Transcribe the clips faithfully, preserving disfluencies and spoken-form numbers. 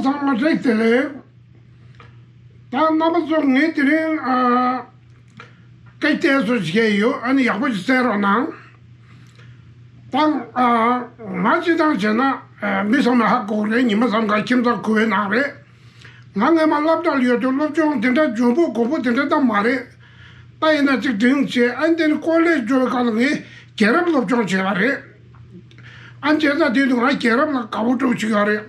ཚང་མ་བཀྲ་ཤིས་བདེ་ལེགས། ད་རྣམ་པ་ཚོ་ངས་དེ་རིང་ཨ་སྐད་བརྡ་སོ་ཞིག་ཡོད། ཨ་ནི་ཡག་པོ་ཞིག་གསན་རོགས་གནང་། ད་ཨ་ང་སྤྱིར་བཏང་བྱས་ན་ཨ་མི་ཚང་མས་ཧ་གོ་གི་རེད། ཉི་མ་ཚང་མ་ཁྱིམ་ཚང་ཁུ་བའི་ནང་རེད། ང་སྔས་མ་སློབ་གྲྭར་ཡོད་དུས་སློབ་སྦྱོང་དེ་འདྲ་འཇོན་པོ་གོ་པོ་དེ་འདྲ་ད་མ་རེད། ད་ཡིན་ན་ཅིག་འབྲིང་བྱས། ཨ་ནི་དེ་ནི་ཀོ་ལེཇ་འགྲོ་བའི་སྐབས་ལ་ངས་རྒྱལ་རབས་སློབ་སྦྱོང་བྱས་པ་རེད། ཨ་ནི་བྱས་ཙང་དེ་དུས་ང་རྒྱལ་རབས་ལ་དགའ་པོ་སྤྲོ་བྱེད་ཡོད་རེད།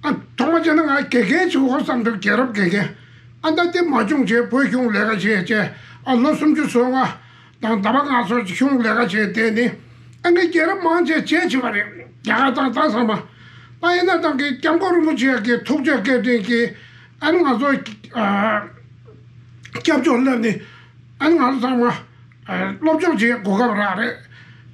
ཨ་ཐོག་མ་བྱས་ན་ང་དགེ་རྒན་ཅིག་འོ་བསམ་འདུག་རྒྱལ་རབས་དགེ་རྒན། ཨ་ད་དེ་མ་བྱུང་བྱས་བོད་གཞུང་ལས་ཀ་བྱས་བྱས། ཨ་ལོ་སུམ་ཅུ་སོ་ལྔ་དང་ཟླ་བ་ལྔ་སོགས་ཀྱི་གཞུང་ལས་ཀ་བྱས་བསྡད་ནི། ཨ་ངས་རྒྱལ་རབས་མང་ཆེ་བྱས་བྱས་པ་རེད། རྒྱ་གར་དང་ད་ཚང་མ། ད་ཡིན་ན་ད་གི་སྐྱབས་མགོན་རིན་པོ་ཆེ་གི་ཐུགས་རྗེ་བཀའ་དྲིན་གྱིས་ཨ་ནི་ང་ཚོ་ཨ་སྐྱབས་བཅོལ་སླེབས་ནི། ཨ་ནི་ང་ཚོ་ཚང་མ་ཨ་སློབ་སྦྱོང་བྱེད་གོ་སྐབས་རག་རེད།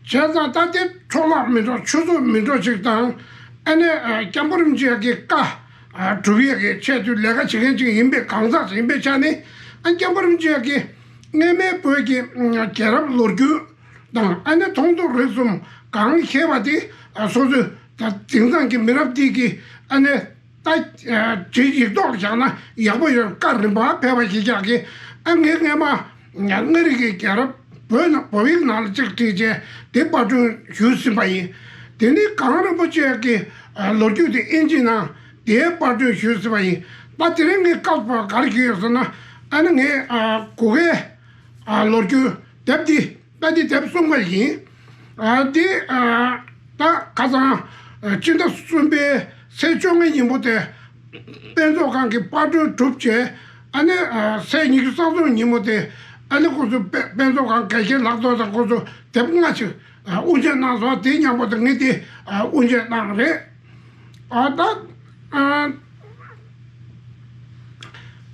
བྱས་ཙང་ད་དེ་འཕྲོ་བརླག་མི་འགྲོ། ཆུད་ཟོས་མི་འགྲོ་ཅིག་དང་། ཨ་ནི་ཨ་སྐྱབས་མགོན་རིན་པོ་ཆེ་གི་བཀའ་ཨ་སྒྲུབ་ཡས་ཀྱི་ཆེད་དུ་ལས་ཀ་བྱེད་མཁན་ཅིག་ཡིན་པའི་གང་ཟག་ཅིག་ཡིན་པའི་ཆ་ནས། ཨ་སྐྱབས་མགོན་རིན་པོ་ཆེ་གི་སྔས་མའི་བོད་ཀྱི་ཨ་རྒྱལ་རབས་ལོ་རྒྱུས་དང་། ཨ་ནི་མཐོང་ཐོས་རིག་གསུམ་གང་ཤེས་པ་དེ་ཨ་སོ་སོའི་ད་དེང་སང་གི་མི་རབས་འདི་གི་ཨ་ནི་ད་ཨ་ཅིག་ཡིག་ཐོག་བཞག་ན་ཡག་པོ་ཡོད། བཀའ་རིམ་པ་ཕལ་པ་ཞིག་ཀྱང་གི། ཨ་ངས་སྔས་མ་མངའ་རིས་ཀྱི་རྒྱལ་རབས་བོད་ནང་བོད་ཡིག་ནང་ལ་གཅིག་བྲིས་བྱས་དེ་པར་སྐྲུན་ཞུས་ཟིན་པ་ཡིན། དེ་ནི་གངས་རིན་པོ་ཆེ་གི་ཨ་ལོ་རྒྱུས་དེ་ཨིན་ཇི་ནང་དེའི་པར་སྐྲུན་ཞུས་ཟིན་པ་ཡིན། ད་དེ་རིང་ངས་སྐབས་བབ་ག་རེ་ཞུས་ཡོད་ཟེར་ན། ཨ་ནི་ངས་ཨ་གུ་གེ་ཨ་ལོ་རྒྱུས་དེབ་འདི། ད་འདི་དེབ་གསུམ་པ་ཡིན། ཨ་འདི་ཨ་ད་ཁ་སང་ཨ་སྤྱི་ཟླ་གསུམ་པའི་ཚེས་བཅོ་ལྔ་ཉིན་མོ་དེ་དཔེ་མཛོད་ཁང་གིས་པར་སྐྲུན་གྲུབ་བྱས། ཨ་ནི་ཨ་ཚེས་ཉི་ཤུ་རྩ་གསུམ་ཉིན་མོ་དེ་ཨ་ནི་ཁོ་ཚོ་དཔེ་དཔེ་མཛོད་ཁང་འགའ་ཤས་ལག་ཐོག་ཏུ་ཁོ་ཚོ་དེབ་ལྔ་ཅིག་ཨ་དབུ་འབྱེད་གནང་སོང་། དེ་མཉམ་པོ་དེ་ངས་དེ་ཨ་དབུ་འབྱེད་གནང་རེད། ཨ་ད་ཨ་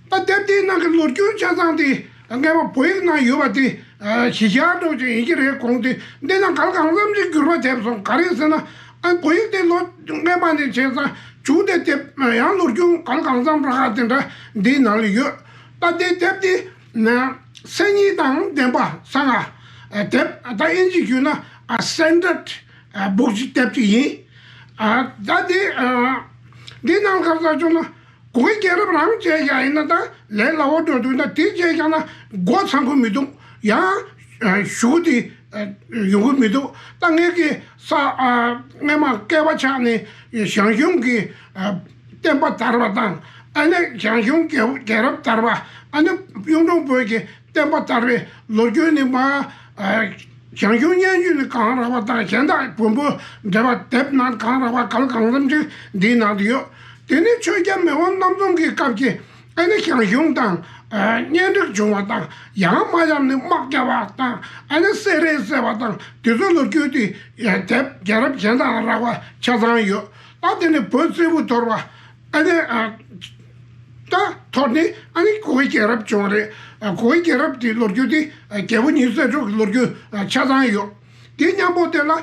ད་དེབ་དེའི་ནང་གི་ལོ་རྒྱུས་ཆ་ཚང་དེ་སྔས་མ་བོད་ཡིག་ནང་ཡོད་པ་དེ་ཨ་གཞི་བཞག་འདྲ་ཅིག་ཡིན་གྱི་རེད། གོང་དེ་འདི་ནང་ག་ལ་གང་འཚམ་ཅིག་འགྱུར་བ་ཐེབས་སོང་། ག་རེ་ཟེར་ན། ཨ་བོད་ཡིག་དེ་ལོ་སྔས་མ་ནས་བྱས་ཙང་བྱུང་། དེ་དེབ་ཡང་ལོ་རྒྱུས་ག་ལ་གང་འཚམ་རག་ག་དེ་འདྲ་འདིའི་ནང་ལ་ཡོད། ད་དེ་དེབ་དེ་ན་མཚན་ཉིད་དང་ལྡན་པ་གསང་སྔགས་དེབ། ད་ཨིན་ཇི་བརྗོད་ན་ཨ་སེན་ཊར་ཌི་བུག་ཅིག་དེབ་ཅིག་ཡིན། ཨ་ད་དེ་ཨ་འདི་ནང་ག་ས་བྱུང་ན། གུ་གེ་རྒྱལ་རབས་རང་བྱས་ཀྱང་ཡིན་ན་ད་ལས་སླ་བོ་འགྲོ་འདུག་ན། དེ་བྱས་ཀྱང་ན་མགོ་ཚང་གི་མི་འདུག། ཡང་ཨ་གཞུག་དེ་ཨ་ཡོང་གི་མི་འདུག། ད་ངེད་ཀྱི་ས་ཨ་སྔས་མ་བསྐལ་པ་ཆགས་ནས་ཞང་ཞུང་གི་ཨ་བསྟན་པ་དར་བ་དང་། ཨ་ནི་ཞང་ཞུང་རྒྱལ་རྒྱལ་རབས་དར་བ། ཨ་ནི་གཡུང་དྲུང་བོད་ཀྱི་བསྟན་པ་དར་བའི་ལོ་རྒྱུས་ནི་མ་ཨ་ཞང་ཞུང་སྙན་བརྒྱུད་ནས་གང་རག་པ་དང་། གཞན་དག་བོན་པོ་འགྲེལ་པ་དེབ་ནང་གང་རག་པ་ག་ལ་གང་འཚམ་ཅིག་འདིའི་ནང་དུ་ཡོད། དེ་ནི་ཆོས་རྒྱལ་མེས་དབོན་རྣམ་གསུམ་གྱི་སྐབས་ཀྱི་ཨ་ནི་ཞང་ཞུང་དང་ཨ་གཉེན་སྒྲིག་བྱུང་བ་དང་། ཡང་མ་ཡང་ནི་དམག་བརྒྱབ་པ་དང་། ཨ་ནི་སེ་ར་བསད་པ་དང་། དེ་ཚོའི་ལོ་རྒྱུས་དེ་ཡ་དེབ་རྒྱལ་རབས་གཞན་དག་ལ་རག་པ་ཆ་ཚང་ཡོད། ད་དེ་ནི་བོད་བཙན་པོ་འཐོར་བ། ཨ་ནི་ཨ་ད་འཐོར་ནས་ཨ་ནི་གུ་གེ་རྒྱལ་རབས་བྱུང་བ་རེད། ཨ་གུ་གེ་རྒྱལ་རབས་དེའི་ལོ་རྒྱུས་དེ་ཨ་རྒྱལ་པོ་ཉི་ཤུ་རྩ་དྲུག་གི་ལོ་རྒྱུས་ཨ་ཆ་ཚང་ཡོད། དེ་མཉམ་པོ་དེ་ལ་ཨ་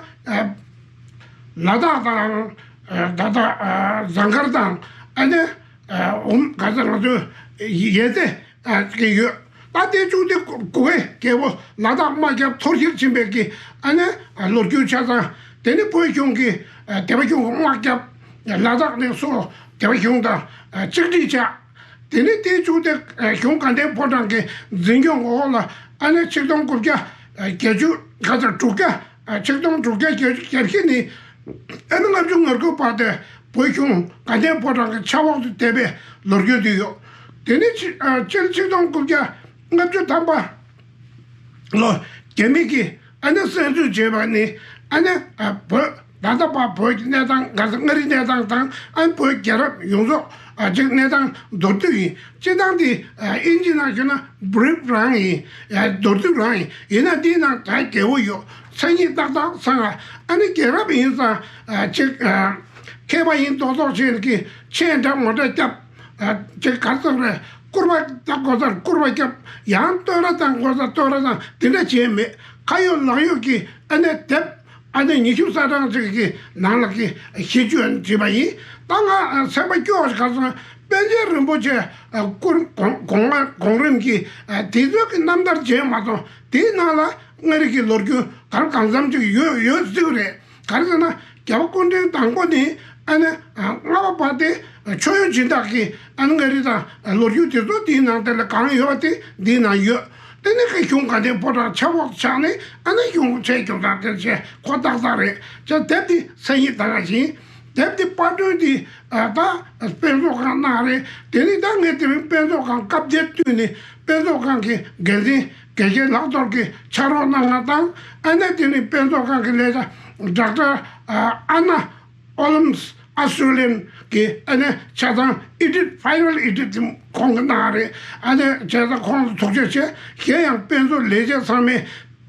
ལ་དྭགས་དང་ཨ་ད་ལྟ་ཨ་ཟངས་དཀར་དང་། ཨ་ནི་ཨ་འོམ་ག་ས་ང་ཚོའི་ཡེ་ཏེ་ཨ་གི་ཡོད། ད་དེ་བཅུ་དེ་གུ་གེ་རྒྱལ་པོ་ལ་དྭགས་དམག་རྒྱབ་འཐོར་ཞིག་ཕྱིན་པའི་གི་ཨ་ནི་ཨ་ལོ་རྒྱུས་ཆ་ཚང་། དེ་ནི་བོད་གཞུང་གིས་ཨ་སྡེ་པ་གཞུང་གི་དམག་རྒྱབ། ལ་དྭགས་ནས་སོགས་སྡེ་པ་གཞུང་དང་ཨ་གཅིག་སྒྲིལ་བྱས། དེ་ནི་དེའི་མཇུག་དེ་ཨ་གཞུང་དགའ་ལྡན་ཕོ་བྲང་གི་འཛིན་སྐྱོང་འོག་ལ་ཨ་ནི་ཆིག་སྟོང་དགུ་བརྒྱ་ཨ་བརྒྱད་ཅུ་ག་ཚོད་དྲུག་བརྒྱ་ཨ་ཆིག་སྟོང་དྲུག་བརྒྱ་བརྒྱད་ཅུ་གྱ་བཞི་ནས་ཨ་ནི་ལྔ་བཅུ་ང་དགུ་བར་དུ་བོད་གཞུང་དགའ་ལྡན་ཕོ་བྲང་གི་ཕྱག་འོག་ཏུ་བསྡད་པའི་ལོ་རྒྱུས་དེ་ཡོད། དེ་ནི་ཕྱི་ཨ་སྤྱི་ལོ་ཆིག་སྟོང་དགུ་བརྒྱ་ལྔ་བཅུ་ཐམ་པ་ལོ་རྒྱ་མི་གིས་ཨ་ནི་བཙན་འཛུལ་བྱས་པ་ནི། ཨ་ནི་ཨ་བོད་ད་ལྟ་བར་བོད་ཀྱི་གནས་སྟངས་ག་ས་མངའ་རིས་གནས་སྟངས་དང་། ཨ་ནི་བོད་རྒྱལ་རབས་ཡོངས་རྫོགས་ཨ་ཅིག་གནས་སྟངས་མདོར་བསྡུས་ཡིན། སྤྱིར་བཏང་དེ་ཨ་ཨིན་ཇི་ནང་བཞུགས་ན་བྷི་རིཕ་རང་ཡིན། ཨ་མདོར་བསྡུས་རང་ཡིན། ཡིན་ན་འདིའི་ནང་ད་རྒྱལ་པོ་ཡོད། མཚན་ཉིད་ཏག་ཏག་ཚང་། ཨ་ནི་རྒྱལ་རབས་ཡིན་ཙང་ཨ་ཅིག་ཨ་མཁས་པ་ཡིན་མདོག་མདོག་བྱས་ཀྱི་མཆན་འདྲ་ངོ་འདྲ་བརྒྱབ། ཨ་ཅིག་ག་ཚོད་རེད། སྐུར་པ་བཏང་དགོས་སར་སྐུར་པ་བརྒྱབ། ཡང་བསྟོད་ར་བཏང་དགོས་སར་བསྟོད་ར་བཏང་། དེ་འདྲ་བྱས་མེད། ཁ་ཡོད་ལག་ཡོད་ཀྱི་ཨ་ནི་དེབ་ཨ་ནི་ཉི་ཤུ་རྩ་གྲངས་ཅིག་གི་ནང་ལ་གི་ཤིས་བརྗོད་བྲིས་པ་ཡིན། ད་ང་ཨ་ཚེག་པ་སྐྱོ་བ་ག་ཚོད། པཎ་ཆེན་རིན་པོ་ཆེ་ཨ་སྐུ་གོང་གོང་མ་གོང་རིམ་གྱི་ཨ་དེ་ཚོ་གི་རྣམ་ཐར་བྱས་མ་སོང་། དེའི་ནང་ལ་མངའ་རིས་ཀྱི་ལོ་རྒྱུས་ག་རེ་གང་འཚམ་ཅིག་ཡོད་ཡོད་སྲིད་རེད། ག་རེ་ཟེར་ན་རྒྱལ་བ་སྐུ་ཕྲེང་དང་པོ་ནས་ཨ་ནི་ཨ་ལྔ་པ་བར་དེ་ ཆོས་ཡོན་སྦྱིན་བདག་གི་ཨ་ནི་མངའ་རིས་དང་ལོ་རྒྱུས་དེ་ཚོ་དེའི་ནང་དེ་ལ་གང་ཡོད་པ་དེ་འདིའི་ནང་ཡོད། དེ་ནི་གི་གཞུང་དགའ་ལྡན་ཕོ་བྲང་ཆབ་འོག་ཆགས་ནས་ཨ་ནི་གཞུང་ཆེ་རྒྱུག་དང་དེ་བྱས་ཁོ་ཏག་ཏག་རེད། ཅེས་དེབ་འདི་ས་ཡིག་ད་ག་བཞིན། དེབ་འདི་པར་སྐྲུན་འདི་ད་དཔེ་མཛོད་ཁང་གནང་རེད། དེ་ནི་ད་ངས་དེ་རིང་དཔེ་མཛོད་ཁང་སྐབས་དེར་བསྟུན་ནས་དཔེ་མཛོད་ཁང་གི་འགན་འཛིན་དགེ་བཤེས་ལགས་རྡོར་གྱིས་ཕྱག་རོགས་གནང་བ་དང་། ཨ་ནི་དེ་ནི་དཔེ་མཛོད་ཁང་གི་ལས་བྱ་ཌོག་ཊར་ཨ་ན་ཨོ་ལམ་ཨ་སུ་ལེན་གྱི་ཨ་ནི་ཆ་ཚང་ཨེ་ཌིཊ་ཕའི་ནལ་ཨེ་ཌིཊ་དེ་ཁོང་གིས་གནང་རེད། ཨ་ནི་བྱས་ཙང་ཁོང་ལ་ཐུགས་རྗེ་ཆེ། གཞན་ཡང་དཔེ་མཛོད་ལས་བྱེད་ཚང་མས་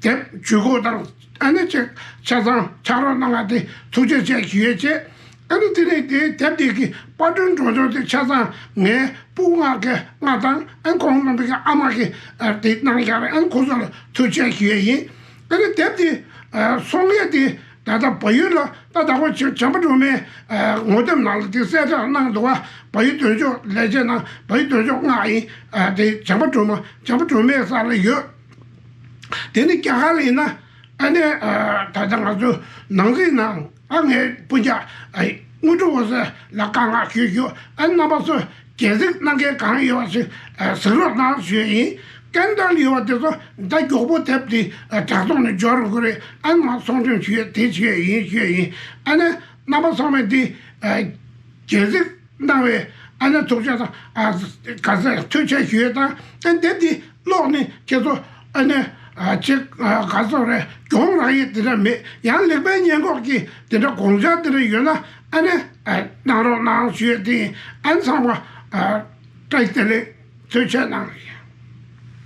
དེབ་ཇུས་འགོད་དང་ཨ་ནི་ཆ་ཆ་ཚང་ཕྱག་རོགས་གནང་བ་དེ་ཐུགས་རྗེ་ཆེ་ཞུ་ཡས་བྱས། ཨ་ནི་དེ་ནས་དེའི་དེབ་དེ་གི་པར་སྐྲུན་འགྲོ་སོང་དེ་ཆ་ཚང་ངའི་སྤུ་གུ་ལྔ་གི་ལྔ་དང་ཨ་ཁོང་རྣམ་པའི་ཨ་མ་གིས་དེ་གནང་ཡག་རེད། ཨ་ཁོང་ཚོ་ལ་ཐུགས་རྗེ་ཆེ་ཞུ་ཡས་ཡིན། ཨ་ནི་དེབ་དེ་སོང་ཡས་དེ་ད་ལྟ་བལ་ཡུལ་ལ་ད་ལྟ་ཁོ་བྱམས་པ་སྒྲོལ་མའི་ངོ་དེབ་ནང་ལ་དེ་གསལ་བསྒྲགས་གནང་འདུག་བ། བལ་ཡུལ་དོན་གཅོད་ལས་བྱེད་ནང་བལ་ཡུལ་དོན་གཅོད་ལྔ་ཡིན། དེ་བྱམས་པ་སྒྲོལ་མ་བྱམས་པ་སྒྲོལ་མའི་ས་ལ་ཡོད། དེ་ནི་རྒྱ་གར་ལ་ཡིན་ན་ཨ་ནི་ད་ལྟ་ང་ཚོ་ནང་སྲིད་ནང་ཨ་ངའི་སྤུན་ཀྱག་དངོས་གྲུབ་འོད་ཟེར་ལ་བཀའ་མངགས་ཞུས་ཞུ། ཨ་རྣམ་པ་ཚོས་རྒྱས་གཟིགས་གནང་མཁན་གང་ཡོད་པ་ཞིག་གཟིགས་རོགས་གནང་ཞུས་ཡིན། སྐད་འདར་ཡོད་པ་དེ་ཚོ་ད་མགྱོགས་པོ་དེབ་དེ་དྲ་ཐོག་ནས་འབྱོར་དགོས་རེད། ཨ་མ་སྲུང་སྐྱོང་ཞུས་དེ་ཞུས་ཡིན་ཞུས་ཡིན། ཨ་ནི་རྣམ་པ་ཚང་མས་འདི་རྒྱས་གཟིགས་གནང་བའི་ཨ་ནི་ཐུགས་རྗེ་དང་ཨ་ག་ཚད་ཐུགས་རྗེ་ཞུས་དང་། ཨ་དེབ་དེ་ཀློག་ནས་ཁྱེད་ཚོ་ཨ་ནི་ཨ་ཅིག་ཨ་ག་ཚོད་རེད་གྱོང་རག་ཡས་དེ་འདྲ་མེད། ཡང་ལེགས་པའི་སྙན་ཁོག་གི་དེ་འདྲ་དགོངས་འཆར་དེ་འདྲ་ཡོད་ན་ཨ་ནི་ཨ་གནང་རོགས་གནང་ཞུས་ཏེ། ཨ་ནི་ཚང་མ་ཨ་བཀྲ་ཤིས་བདེ་ལེགས་ཐུགས་རྗེ་གནང་།